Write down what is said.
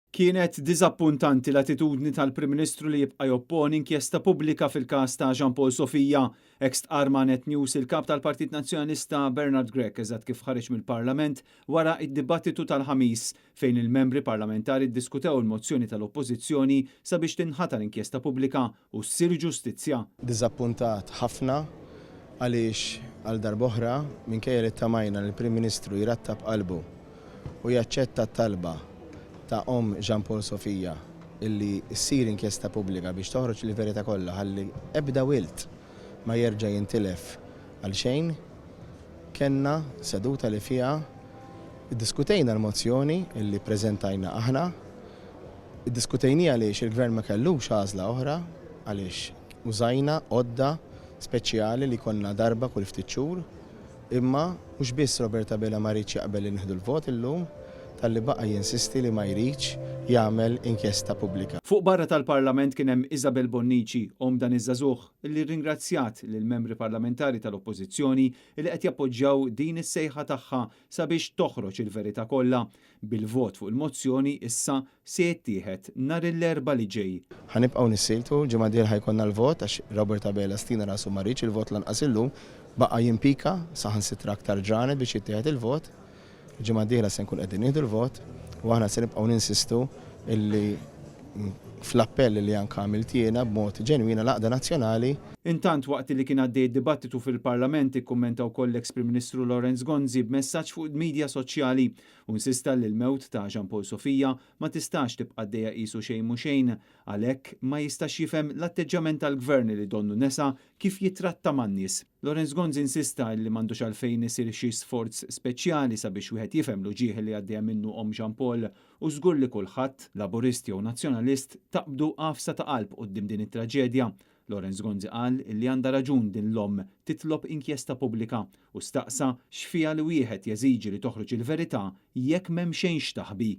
Kienet diżappuntanti l-attitudni tal-Prim Ministru li jibqa' jopponi inkjesta pubblika fil-każ ta' Jean Paul Sofia. Hekk stqarr ma' Net News il-Kap tal-Partit Nazzjonalista Bernard Grech eżatt kif ħareġ mill-Parlament wara d-dibattitu tal-Ħamis fejn il-membri parlamentari ddiskutew il-mozzjoni tal-Oppożizzjoni sabiex tinħatar inkjesta pubblika u ssir ġustizzja. Diżappuntat ħafna għaliex għal darb'oħra minkejja li ttamajna li l-Prim Ministru jrattab qalbu u jaċċetta t-talba ta' omm Jean Paul Sofia illi ssir inkjesta pubblika biex toħroġ il-verità kollha ħalli ebda wild ma jerġa' jintilef għal xejn, kellna seduta li fiha ddiskutejna l-mozzjoni illi ppreżentajna aħna. Iddiskutejniha għaliex il-Gvern ma kellux għażla oħra għaliex użajna għodda speċjali li jkollna darba kull ftit xhur. Imma mhux biss Robert Abela ma riedx jaqbel li nieħdu l-vot illum, talli baqa' jinsisti li ma jridx jagħmel inkjesta pubblika. Fuq barra tal-Parlament kien hemm Isabel Bonnici, omm dan iż-żagħżugħ, li rringrazzjat lill-membri parlamentari tal-Oppożizzjoni li qed jappoġġjaw din is-sejħa tagħha sabiex toħroġ il-verità kollha, bil-vot fuq il-mozzjoni issa se jittieħed nhar il-Erbgħa li ġej. Ħa nibqgħu nissieltu, l-ġimgħa d-dieħla ħa jkollna l-vot għax Robert Abela stina rasu ma riedx il-vot lanqas illum, baqa' jimpika saħansitra aktar ġranet biex jittieħed il-vot. Il-ġimgħa d-dieħla se nkunu qegħdin nieħdu l-vot u aħna se nibqgħu ninsistu illi fl-appell li anke għamilt jiena b'mod ġenwin għal għaqda nazzjonali, Intant waqt li kien għaddej id-dibattitu fil-Parlament ikkummenta wkoll l-eks Prim Ministru Lawrence Gonzi b'messaġġ fuq il-midja soċjali u insista li l-mewt ta' Jean Paul Sofia ma tistax tibqa' għaddejja qisu xejn mhu xejn. Għalhekk ma jistax jifhem l-atteġġjament tal-Gvern li donnu nesa kif jittratta man-nies. Lawrence Gonzi insista li m'għandux għalfejn isir xi sforz speċjali sabiex wieħed jifhem l-uġigħ li għaddejja minnu omm Jean Paul u żgur li kulħadd, Laburist jew Nazzjonalist, taqbdu għafsa ta' qalb quddiem din it-traġedja. Lawrence Gonzi qal li għandha raġun din l-omm titlob inkjesta pubblika u staqsa x'fiha li wieħed jeżiġi li toħroġ il-verità jekk m'hemm xejn x'taħbi.